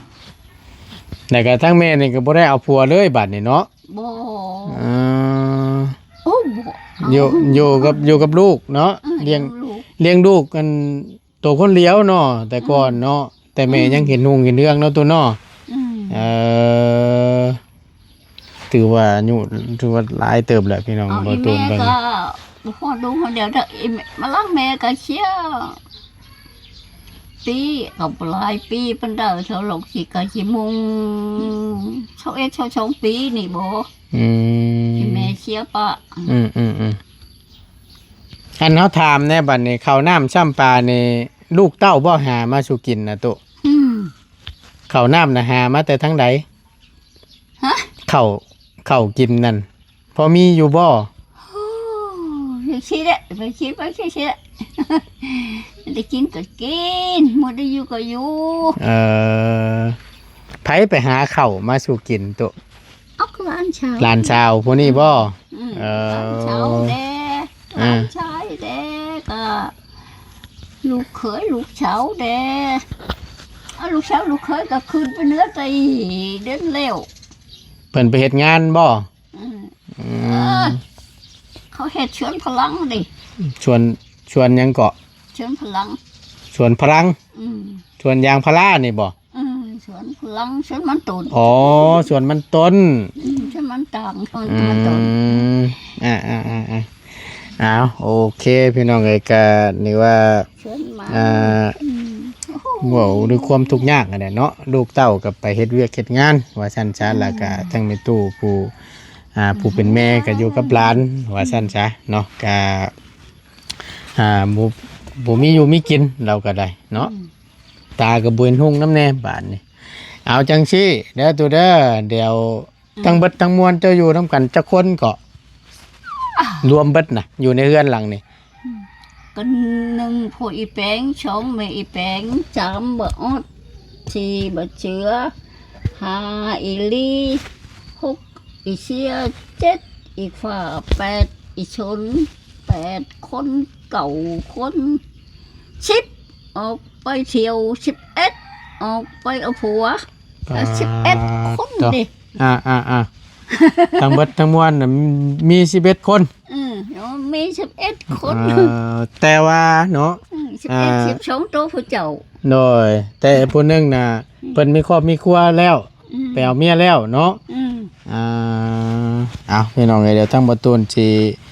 ແລ້ວກໍທາງແມ່ນີ້ກໍບໍ່ໄດ້ເອົາຜົວເລີຍບາດນີ້ເນາະ. ບໍ່ ເອີ ໂອ້ ບໍ່ ຢູ່ ຢູ່ກັບ ຢູ່ກັບລູກເນາະ. ເອີ ລ້ຽງ ລ້ຽງລູກ ລ້ຽງລູກ ອັນ ໂຕຄົນດຽວເນາະ ແຕ່ກ່ອນເນາະ. ອືມ ແຕ່ແມ່ ອືມ ຍັງເຫັນຮຸ່ງເຫັນເຮືອງເນາະ ໂຕເນາະ. ອືມ ເອີ ຖືວ່າອາຍຸ ຖືວ່າຫຼາຍເຕີບແລ້ວ ພີ່ນ້ອງ. ເອົາ ບໍ່ ອີ ໂຕ ເບິ່ງ ແມ່ກໍບໍ່ພໍລູກຄົນດຽວເດີ. ອີ ມາຫຼັງແມ່ກໍເສຍ ປີ ກໍບໍ່ຫຼາຍປີປານໃດ ເທົ່າລອກຊິກະຊິມຸງ ຊາວເອັດ ຊາວສອງປີນີ້ບໍ? ອືມ ທີ່ແມ່ເສຍປະ. ອືມໆໆ ອັນເຮົາຖາມແດ່ ບັດນີ້ ເຂົ້ານ້ຳຊ້ຳປານີ້ ລູກເຕົ້າບໍ່ຫາມາສູ່ກິນນະຕຸ? ອືມ ເຂົ້ານ້ຳນະຫາມາແຕ່ທາງໃດ? ຮະ? ເຂົ້າ ເຂົ້າກິນນັ້ນ ພໍມີຢູ່ບໍ່? ໂອ້ ຈັ່ງຊີ້ແຫຼະ ໄປຄິດໄປຈັ່ງຊີ້ແຫຼະ ໄດ້ກິນກໍກິນ ບໍ່ໄດ້ຢູ່ກໍຢູ່. ເອີ ໃຜໄປຫາເຂົ້າມາສູ່ກິນຕຸ? ເອົາ ຫຼານສາວ ຫຼານສາວຜູ້ນີ້ບໍ? ອືມ ເອີ ຫຼານສາວແດ່ ອ່າ ຫຼານຊາຍແດ່ ກໍລູກເຂີຍລູກສາວແດ່. ເອົາ ລູກສາວລູກເຂີຍກໍຂຶ້ນໄປເໜືອໄຕເດີນແລ້ວ. ເພິ່ນໄປເຮັດງານບໍ? ອືມ ອືມ ເອີ ເຂົາເຮັດສວນຝຣັ່ງເດ້. ສວນ ສວນຫຍັງເກາະ? ສວນຝຣັ່ງ. ສວນຝຣັ່ງ? ອືມ ສວນຢາງພາລານີ້ບໍ? ອືມ ສວນຝຣັ່ງ ສວນມັນຕົ້ນ. ອໍ ສວນມັນຕົ້ນ. ອືມ ສວນມັນຕາງ ສວນມັນຕົ້ນ. ອືມ ອ່າໆໆໆ ອ້າວ ໂອເຄ ພີ່ນ້ອງເອີຍ ກະນີ້ວ່າ ອ່າ ອືມ ເວົ້າດ້ວຍຄວາມທຸກຍາກຫັ້ນແຫຼະເນາະ ລູກເຕົ້າກໍໄປເຮັດວຽກເຮັດງານວ່າຊັ້ນຊະ. ອືມ ແລ້ວກະທັງແມ່ຕູ້ຜູ້ ອ່າ ອືມ ຜູ້ເປັນແມ່ກໍຢູ່ກັບຫຼານວ່າຊັ້ນຊະເນາະ. ກະ ອ່າ ບໍ່ ບໍ່ມີຢູ່ມີກິນ ລາວກໍໄດ້ເນາະ. ອືມ ຕາກໍບໍ່ເຫັນຮຸ່ງນຳແດ່ບາດນີ້. ເອົາຈັ່ງຊີ້ເດີ ຕູ້ເດີ ດຽວ ອືມ ທັງເບິດທັງມວນເຈົ້າຢູ່ນຳກັນຈັກຄົນເກາະ? ລວມເບິດນະ ຢູ່ໃນເຮືອນຫຼັງນີ້. ອືມ ກໍໜຶ່ງ ພໍ່ອີແປງ, ສອງ ແມ່ອີແປງ, ສາມ ບໍ່ອອດ, ສີ່ ບໍ່ເຊືອ, ຫ້າ ອີລີ, ຫົກ ອີເຊຍ, ເຈັດ ອີຟ້າ, ແປດ ອີຊົນ, ແປດຄົນ, ເກົ້າຄົນ, ສິບ ອອກໄປທ່ຽວ, ສິບເອັດ ອອກໄປເອົາຜົວ. ປາດ ສິບເອັດຄົນເດ້. ອ່າໆໆ ທັງເບິດທັງມວນນະມີສິບເອັດຄົນ. ອືມ ມີສິບເອັດຄົນ. ເອີ ແຕ່ວ່າເນາະ ອືມ ສິບເອັດ ອ່າ ສິບສອງໂຕຜູ້ເຈົ້າ. ໂດຍ ແຕ່ຜູ້ໜຶ່ງນະ ອືມ ເພິ່ນມີຄອບມີຄົວແລ້ວ. ອືມ ໄປເອົາເມຍແລ້ວເນາະ. ອືມ ອ່າ ເອົາ ພີ່ນ້ອງເອີຍ ດຽວທາງບໍ່ຕູນຊິ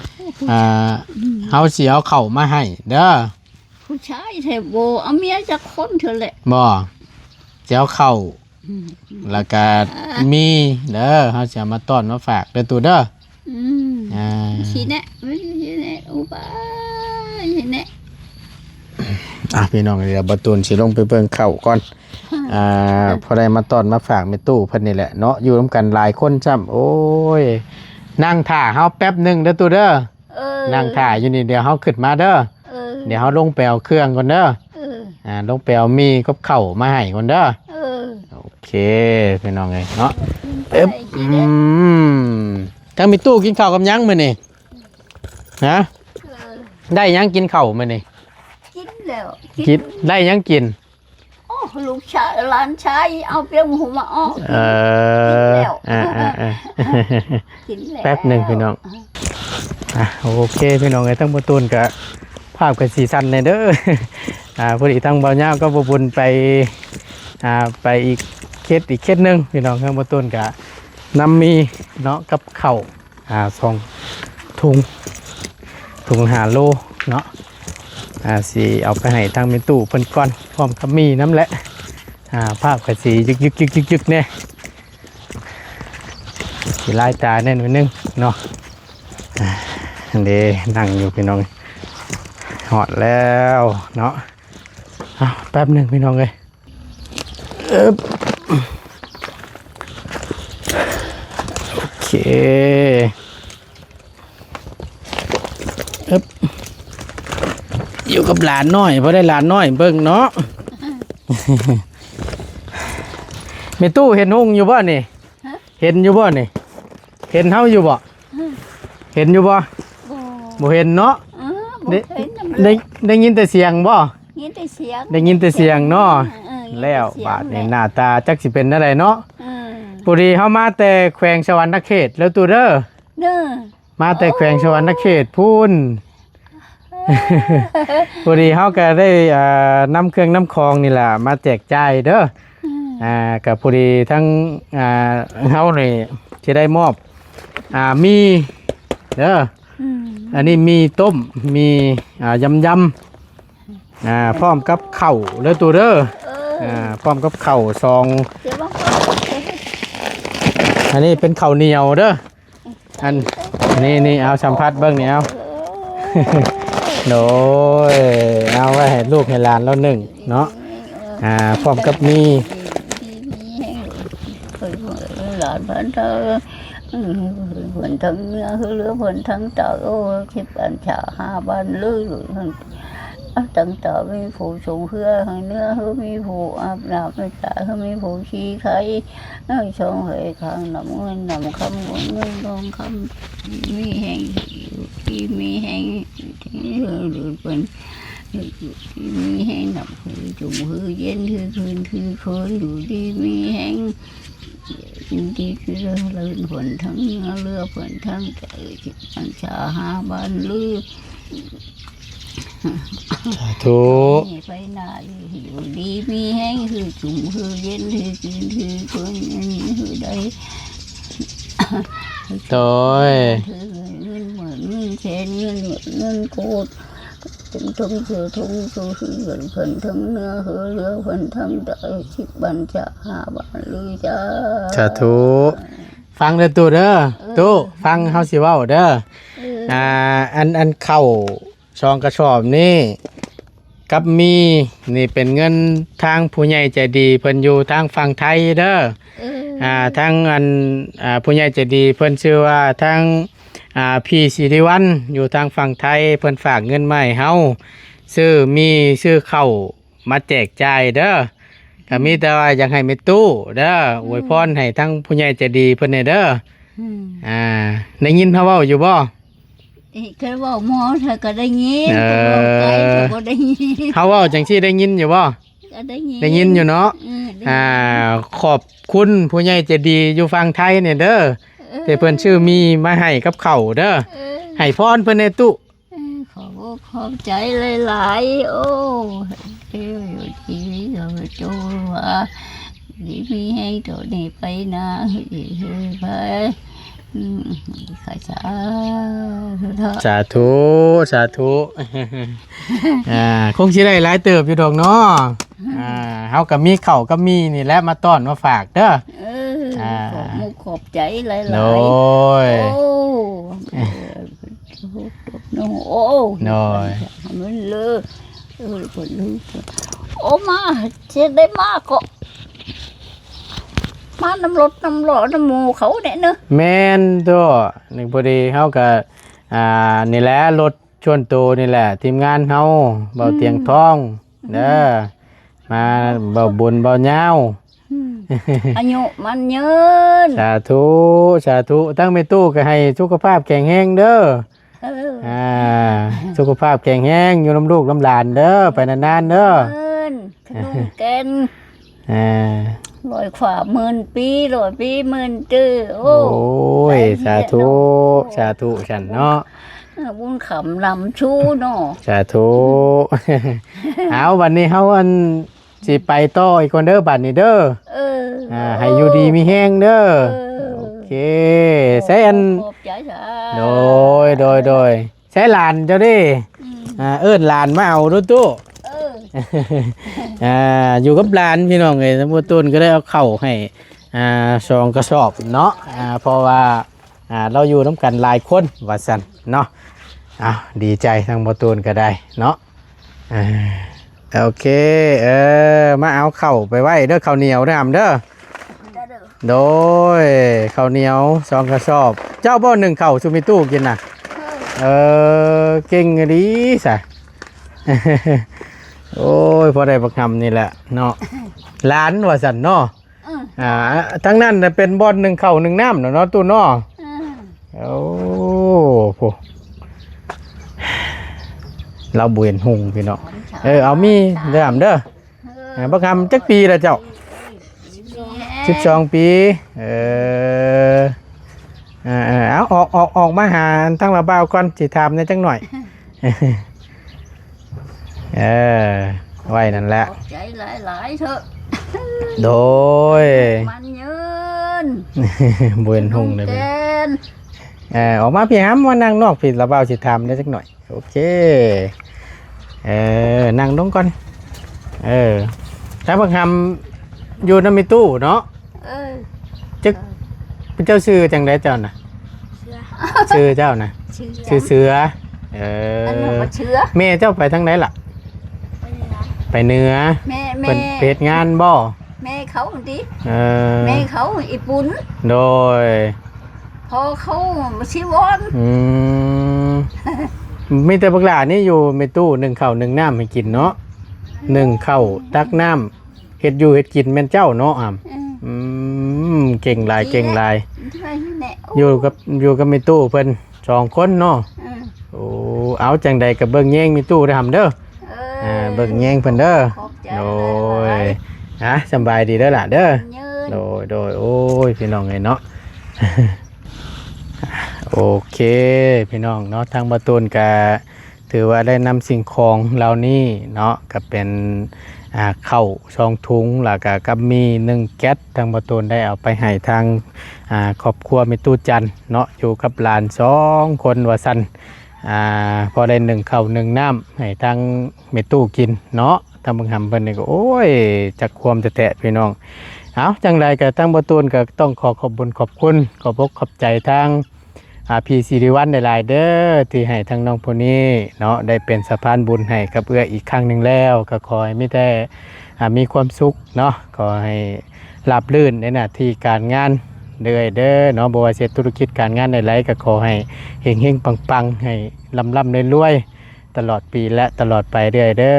ອືມ ອ່າ ອືມ ເຮົາຊິເອົາເຂົ້າມາໃຫ້ເດີ. ຜູ້ຊາຍແທ້ບໍ່ເອົາເມຍຈັກຄົນເທື່ອແຫຼະ. ບໍ່ ຊິເອົາເຂົ້າ ອືມ ແລ້ວກະມີເດີ ເຮົາຊິເອົາມາຕ້ອນມາຝາກເດີຕູ້ເດີ. ອືມ ອ່າ ຊິແນະ ຊິແນະ ອຸບາຍຊິແນະ. ອ່ະ ພີ່ນ້ອງ ດຽວບ່າວຕູນຊິລົງໄປເບິ່ງເຂົ້າກ່ອນ. ອ່າ ພໍໄດ້ມາຕ້ອນມາຝາກແມ່ຕູ້ເພິ່ນນີ້ແຫຼະເນາະ ຢູ່ນຳກັນຫຼາຍຄົນຊ້ຳ. ໂອ້ຍ ນັ່ງຖ້າເຮົາແປັບໜຶ່ງເດີຕູ້ເດີ. ເອີ ນັ່ງຖ້າຢູ່ນີ້ ດຽວເຮົາຂຶ້ນມາເດີ. ເອີ ດຽວເຮົາລົງໄປເອົາເຄື່ອງກ່ອນເດີ. ເອີ ອ່າ ລົງໄປເອົາໝີ່ກັບເຂົ້າມາໃຫ້ກ່ອນເດີ. ເອີ ໂອເຄ ພີ່ນ້ອງເອີຍເນາະ. ເອີບ ອືມ ທາງແມ່ຕູ້ກິນເຂົ້າກັບຫຍັງມື້ນີ້? ຮະ? ເອີ ໄດ້ຫຍັງກິນເຂົ້າມື້ນີ້? ກິນແລ້ວ ກິນ ກິນ ໄດ້ຫຍັງກິນ? ໂອ້ ລູກຊາຍ ຫຼານຊາຍເອົາປຽງຫູມາອອກ. ເອີ ກິນແລ້ວ ອ່າໆໆ ກິນແລ້ວ. ແປັບໜຶ່ງພີ່ນ້ອງ. ອ່ະ ໂອເຄ ພີ່ນ້ອງເອີຍ ທາງບ່າວຕູນກະພາບກະສີສັນແດ່ເດີ. ອ່າ ພໍດີທາງບ່າວຍາວກັບບ່າວບຸນໄປ ອ່າ ໄປອີກເຂດ ອີກເຂດໜຶ່ງພີ່ນ້ອງ. ທາງບ່າວຕູນກະນຳໝີ່ເນາະ ກັບເຂົ້າ ອ່າ ສອງທຸງ ທຸງຫ້າໂລເນາະ. ອ່າ ຊິເອົາໄປໃຫ້ທາງແມ່ຕູ້ເພິ່ນກ່ອນ ພ້ອມກັບໝີ່ນຳແຫຼະ. ອ່າ ພາບກະຊິຍຶກໆໆໆແດ່ ຊິລາຍຕາແດ່ໜ້ອຍໜຶ່ງເນາະ. ອ່າ ອັນເດ ນັ່ງຢູ່ພີ່ນ້ອງ ຮອດແລ້ວເນາະ. ເອົາ ແປັບໜຶ່ງພີ່ນ້ອງເອີຍ. ເອີບ ໂອເຄ ເອີບ ຢູ່ກັບຫຼານນ້ອຍ ພໍໄດ້ຫຼານນ້ອຍເບິ່ງເນາະ. ແມ່ຕູ້ເຫັນຮຸ່ງຢູ່ບໍ່ນີ້? ຮະ? ເຫັນຢູ່ບໍ່ນີ້? ເຫັນເຮົາຢູ່ບໍ່? ຮະ? ເຫັນຢູ່ບໍ່? ບໍ່ ບໍ່ເຫັນເນາະ. ເອີ ບໍ່ເຫັນນຳ ໄດ້ ໄດ້ຍິນແຕ່ສຽງບໍ່? ຍິນແຕ່ສຽງ ໄດ້ຍິນແຕ່ສຽງເນາະ. ເອີ ເອີ ຍິນແຕ່ສຽງ ແລ້ວບາດນີ້ ແລ້ວໜ້າຕາຈັກຊິເປັນແນວໃດເນາະ. ເອີ ພໍດີເຮົາມາແຕ່ແຂວງສະຫວັນນະເຂດເດີຕູ້ເດີ. ເດີ ມາແຕ່ແຂວງສະຫວັນນະເຂດພຸ້ນ. ໂອ້ ພໍດີເຮົາກະໄດ້ ອ່າ ນຳເຄື່ອງນຳຂອງນີ້ລະມາແຈກຈ່າຍເດີ. ອືມ ອ່າ ກະພໍດີທັງ ອ່າ ເຮົານີ້ຊິໄດ້ມອບ ອ່າ ໝີ່ເດີ. ອືມ ອັນນີ້ໝີ່ຕົ້ມ ໝີ່ ອ່າ ຢຳໆ ອ່າ ພ້ອມກັບເຂົ້າເດີຕູ້ເດີ. ເອີ ອ່າ ພ້ອມກັບເຂົ້າສອງ ອັນນີ້ເປັນເຂົ້າໜຽວເດີ. ອັນ ນີ້ໆ ເອົາສຳຜັດເບິ່ງນີ້ ເອົາ ໂດຍ ເອົາໄວ້ໃຫ້ລູກໃຫ້ຫຼານລາວໜຶ້ງເນາະ. ອ່າ ພ້ອມກັບມີ ຫຼານພັນເທີ ເພິ່ນທັງເໜືອເຮືອເພິ່ນທັງໃຕ້ ໂອ້ ສິບບັນຊາຫ້າບັນລື ທັງຕາມີຜູ້ຊົງເຮືອ ທັງເໜືອເຮືອມີຜູ້ອາບນ້ຳ ທັງຕາເຮືອມີຜູ້ຊີໄຄ ທັງຊ່ອງໃຫ້ຂ້າງນ້ຳເງິນນ້ຳຄຳ ເງິນທອງຄຳ ດີມີແຮງ ດີມີແຮງ ທີ່ເຮືອເພິ່ນ ດີມີແຮງ ນ້ຳຄືຈຸ່ມຄືເຢັນ ຄືຄືນຄືເຄີນ ຢູ່ດີມີແຮງ ຢູ່ດີຄືເລີນ ເພິ່ນທັງເໜືອເຮືອເພິ່ນທັງໃຕ້ ສິບບັນຊາຫ້າບັນລື ສາທຸ ໄປໜ້າຢູ່ດີມີແຮງ ຄືຈຸ່ມຄືເຢັນ ຄືກິນຄືເພິ່ນ ຄືໃດ ໂດຍ ຄືເງິນໝື່ນເງິນແສນ ເງິນໝື່ນເງິນໂກດ ເປັນທອງເສືອທອງໂຊ ຄືເຮືອເພິ່ນທັງເໜືອເຮືອເຮືອເພິ່ນທັງໃຕ້ ສິບບັນຊາຫ້າບັນລື ສາທຸ ຟັງເດີຕູ້ເດີ ຕູ້ ຟັງເຮົາຊິເວົ້າເດີ. ເອີ ອ່າ ອັນ ອັນເຂົ້າສອງກະສອບນີ້ ກັບໝີ່ນີ້ເປັນເງິນທາງຜູ້ໃຫຍ່ໃຈດີເພິ່ນຢູ່ທາງຝັ່ງໄທເດີ. ເອີ ອ່າ ທາງອັນ ອ່າ ຜູ້ໃຫຍ່ໃຈດີເພິ່ນຊື່ວ່າທາງ ອ່າ ພີ່ສີລິວັນ ຢູ່ທາງຝັ່ງໄທ ເພິ່ນຝາກເງິນມາໃຫ້ເຮົາ ຊື້ໝີ່ ຊື້ເຂົ້າ ມາແຈກຈ່າຍເດີ. ກະມີແຕ່ວ່າຢາກໃຫ້ແມ່ຕູ້ເດີ ອວຍພອນໃຫ້ທັງຜູ້ໃຫຍ່ໃຈດີເພິ່ນແດ່ເດີ. ອືມ ອ່າ ໄດ້ຍິນເຮົາເວົ້າຢູ່ບໍ່? ເອີ ເຄີຍເວົ້າໝໍເທື່ອກະໄດ້ຍິນ ເອີ ເວົ້າໄກເທື່ອກະໄດ້ຍິນ. ເຮົາເວົ້າຈັ່ງຊີ້ໄດ້ຍິນຢູ່ບໍ່? ກະໄດ້ຍິນ ໄດ້ຍິນຢູ່ເນາະ. ເອີ ໄດ້ຍິນ ອ່າ ຂອບຄຸນຜູ້ໃຫຍ່ໃຈດີຢູ່ຝັ່ງໄທນີ້ເດີ ເອີ ທີ່ເພິ່ນຊື້ໝີ່ມາໃຫ້ກັບເຂົ້າເດີ. ເອີ ໃຫ້ພອນເພິ່ນແດ່ຕູ້. ເອີ ຂອບອົກຂອບໃຈຫຼາຍໆ ໂອ້ ເອີ ຢູ່ທີ່ເຈົ້າ ເຈົ້າວ່າ ດີມີແຮງຕໍ່ນີ້ໄປໜ້າ ເອີ ໄປ ອືມ ຂໍສາທຸເນາະ ສາທຸ ສາທຸ ອ່າ ຄົງຊິໄດ້ຫຼາຍເຕີບຢູ່ດອກເນາະ ອ່າ ເຮົາກໍມີເຂົ້າກັບໝີ່ນີ້ແຫຼະ ມາຕ້ອນມາຝາກເດີ ເອີ ອ່າ ຂອບມຸກຂອບໃຈຫຼາຍໆ ໂດຍ ໂອ້ ໂອ້ ໂດຍ ມັນເລີ ເອີ ເພິ່ນລືມ ໂອ້ ມາ ຊິໄດ້ມາເກາະ ມານຳລົດນຳຫຼໍນຳໝູ່ເຂົາແດ່ເນາະ ແມ່ນຕົວະ ນີ້ພໍດີເຮົາກະ ອ່າ ນີ້ແຫຼະ ລົດສ່ວນໂຕນີ້ແຫຼະ ທີມງານເຮົາ ເບົາຕຽງທອງ ອືມ ເດີ ມາເບົາບຸນເບົາຍາວ ອືມ ອາຍຸໝັ້ນຍືນ ສາທຸ ສາທຸ ທັງແມ່ຕູ້ກໍໃຫ້ສຸຂະພາບແຂງແຮງເດີ ເອີ ອ່າ ສຸຂະພາບແຂງແຮງ ຢູ່ນຳລູກນຳຫຼານເດີ ໄປນານໆເດີ ເອີ ຂະໜົມແກ່ນ ອ່າ ຮ້ອຍຂວາໝື່ນປີ ຮ້ອຍປີໝື່ນເຕີ ໂອ້ ໂອ້ຍ ສາທຸ ສາທຸຊັ້ນເນາະ ເອີ ບຸນຄຳນຳຊູເນາະ ສາທຸ ເອົາ ບັດນີ້ເຮົາ ອັນ ຊິໄປຕໍ່ອີກກ່ອນເດີ ບັດນີ້ເດີ ເອີ ອ່າ ໃຫ້ຢູ່ດີມີແຮງເດີ ເອີ ໂອເຄ ໃສອັນ ຂອບໃຈ ໂດຍ ໂດຍ ໂດຍ ໃສຫຼານເຈົ້າເດ້ ອືມ ອ່າ ເອີ້ນຫຼານມາເອົາດູຕູ້ ເອີ ອ່າ ຢູ່ກັບຫຼານພີ່ນ້ອງເອີຍ ສາວບຸນຕູນກໍໄດ້ເອົາເຂົ້າໃຫ້ ອ່າ ສອງກະສອບເນາະ ອ່າ ເພາະວ່າ ອ່າ ລາວຢູ່ນຳກັນຫຼາຍຄົນວ່າຊັ້ນເນາະ ອ້າວ ດີໃຈ ທາງບ່າວຕູນກໍໄດ້ເນາະ ອ່າ ໂອເຄ ເອີ ມາເອົາເຂົ້າໄປໄວ້ເດີ ເຂົ້າໜຽວເດີ ຫຳເດີ ໂດຍ ເຂົ້າໜຽວສອງກະສອບ ເຈົ້າບໍ່ໜຶ້ງເຂົ້າສູ່ແມ່ຕູ້ກິນນະ ເອີ ເກັ່ງອີ່ຫຼີຊະ ໂອ້ຍ ພໍໄດ້ບັກຫຳນີ້ແຫຼະເນາະ ຫຼານວ່າຊັ້ນເນາະ ອືມ ອ່າ ທາງນັ້ນນະເປັນບ່ອນໜຶ້ງເຂົ້າໜຶ້ງນ້ຳເນາະ ຕູ້ເນາະ ອືມ ໂອ້ ໂພ ລາວບໍ່ເຫັນຮຸ່ງພີ່ນ້ອງ ເອີ ເອົາມີເດີຫຳເດີ ເອີ ບັກຫຳຈັກປີລະເຈົ້າ ສິບສອງ ສິບສອງປີ ເອີ ເອີ ເອີ ເອົາ ອອກ ອອກ ອອກມາຫາທາງລາວບ່າວກ່ອນ ຊິຖາມແດ່ຈັກໜ້ອຍ ເອີ ໄວ້ນັ້ນແຫຼະ ຂອບໃຈຫຼາຍໆເທີະ ໂດຍ ໝັ້ນຍືນ ບໍ່ເຫັນຮຸ່ງເລີຍ ຂະໜົມແກ່ນ ເອີ ອອກມາພີ່ຫຳ ມານັ່ງນອກພີ້ ລາວບ່າວຊິຖາມແດ່ຈັກໜ້ອຍ ໂອເຄ ເອີ ນັ່ງລົງກ່ອນ ເອີ ທາງບັກຫຳຢູ່ນຳແມ່ຕູ້ເນາະ ເອີ ຈັກ ເຈົ້າຊື່ຈັ່ງໃດເຈົ້ານະ? ເສືອ ຊື່ເຈົ້ານະ? ຊື່ເສືອ ເອີ ອັນນີ້ວ່າເສືອ ແມ່ເຈົ້າໄປທາງໃດລະ? ໄປເໜືອ ໄປເໜືອ ແມ່ ແມ່ ເພິ່ນໄປເຮັດງານບໍ່? ແມ່ເຂົາຫັ້ນຕິ ເອີ ແມ່ເຂົາອີ່ປຸ່ນ ໂດຍ ພໍ່ເຂົາຊິວອນ ອືມ ມີແຕ່ບັກຫຼ້ານີ້ຢູ່ແມ່ຕູ້ໜຶ້ງເຂົ້າໜຶ້ງນ້ຳໃຫ້ກິນເນາະ ໜຶ້ງເຂົ້າຕັກນ້ຳ ເຮັດຢູ່ເຮັດກິນແມ່ນເຈົ້າເນາະ ອຳ ອືມ ອືມ ເກັ່ງຫຼາຍ ເກັ່ງຫຼາຍ ຢູ່ກັບ ຢູ່ກັບແມ່ຕູ້ເພິ່ນສອງຄົນເນາະ ອືມ ໂອ້ ເອົາ ຈັ່ງໃດກໍເບິ່ງແຍງແມ່ຕູ້ເດີຫຳເດີ ເອີ ເບິ່ງແຍງເພິ່ນເດີ ຂອບໃຈ ໂດຍ ຫຼາຍໆ ອ່າ ສຳບາຍດີເດີຫຼ້າເດີ ຍືນ ໂດຍ ໂດຍ ໂອ້ຍ ພີ່ນ້ອງເອີຍເນາະ ໂອເຄ ພີ່ນ້ອງເນາະ ທາງບ່າວຕູນກະ ຖືວ່າໄດ້ນຳສິ່ງຂອງເຫຼົ່ານີ້ເນາະ ກໍເປັນ ອ່າ ເຂົ້າສອງຖົງ ແລ້ວກໍກັບໝີ່ໜຶ່ງແກັດ ທາງບ່າວຕູນໄດ້ເອົາໄປໃຫ້ທາງ ອ່າ ຄອບຄົວແມ່ຕູ້ຈັນເນາະ ຢູ່ກັບຫຼານສອງຄົນວ່າຊັ້ນ ອ່າ ພໍໄດ້ໜຶ້ງເຂົ້າໜຶ້ງນ້ຳໃຫ້ທາງແມ່ຕູ້ກິນເນາະ ທາງບັກຫຳເພິ່ນນີ້ກໍ ໂອ້ຍ ຈັກຄວາມແທ້ໆ ພີ່ນ້ອງ ເອົາ ຈັ່ງໃດກໍທາງບ່າວຕູນກໍຕ້ອງຂໍຂອບບຸນຂອບຄຸນ ຂອບອົກຂອບໃຈທາງ ອ່າ ພີ່ສີລິວັນຫຼາຍໆເດີ ທີ່ໃຫ້ທາງນ້ອງຜູ້ນີ້ເນາະ ໄດ້ເປັນສະພານບຸນໃຫ້ກັບເອື້ອຍອີກຄັ້ງໜຶ່ງແລ້ວ ກໍຂໍໃຫ້ມີແຕ່ ອ່າ ມີຄວາມສຸກເນາະ ຂໍໃຫ້ລາບລື່ນໃນໜ້າທີ່ການງານເລື້ອຍເດີເນາະ ບໍ່ວ່າເຮັດທຸລະກິດການງານໃດໆ ກໍຂໍໃຫ້ເຮັງໆປັງໆ ໃຫ້ລ່ຳໆລວຍໆ ຕະຫຼອດປີ ແລະ ຕະຫຼອດໄປເລື້ອຍເດີ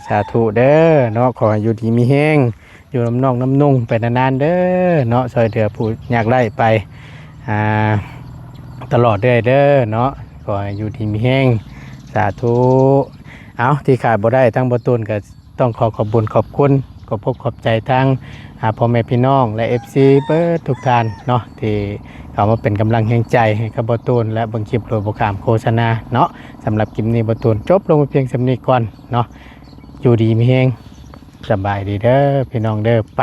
ສາທຸເດີເນາະ ຂໍໃຫ້ຢູ່ດີມີແຮງ ຢູ່ນຳນ້ອງນຳນຸ່ງໄປນານໆເດີເນາະ ຊ່ອຍເຫຼືອຜູ້ຍາກໄຮ້ໄປ ອ່າ ຕະຫຼອດເລື້ອຍເດີເນາະ ຂໍໃຫ້ຢູ່ດີມີແຮງ ສາທຸ ເອົາ ທີ່ຂາດບໍ່ໄດ້ ທາງບ່າວຕູນກໍຕ້ອງຂໍຂອບບຸນຂອບຄຸນ ຂອບອົກຂອບໃຈທາງ ອ່າ ພໍ່ແມ່ພີ່ນ້ອງ ແລະ ເອັຟຊີ ເບິດທຸກທ່ານເນາະ ທີ່ເຂົ້າມາເປັນກຳລັງແຮງໃຈໃຫ້ກັບບ່າວຕູນ ແລະ ເບິ່ງຄລິບໂດຍບໍ່ຂ້າມໂຄສະນາເນາະ ສຳລັບຄລິບນີ້ ບ່າວຕູນຈົບລົງໄປພຽງສ່ຳນີ້ກ່ອນເນາະ ຢູ່ດີມີແຮງ ສະບາຍດີເດີ ພີ່ນ້ອງເດີ ໄປ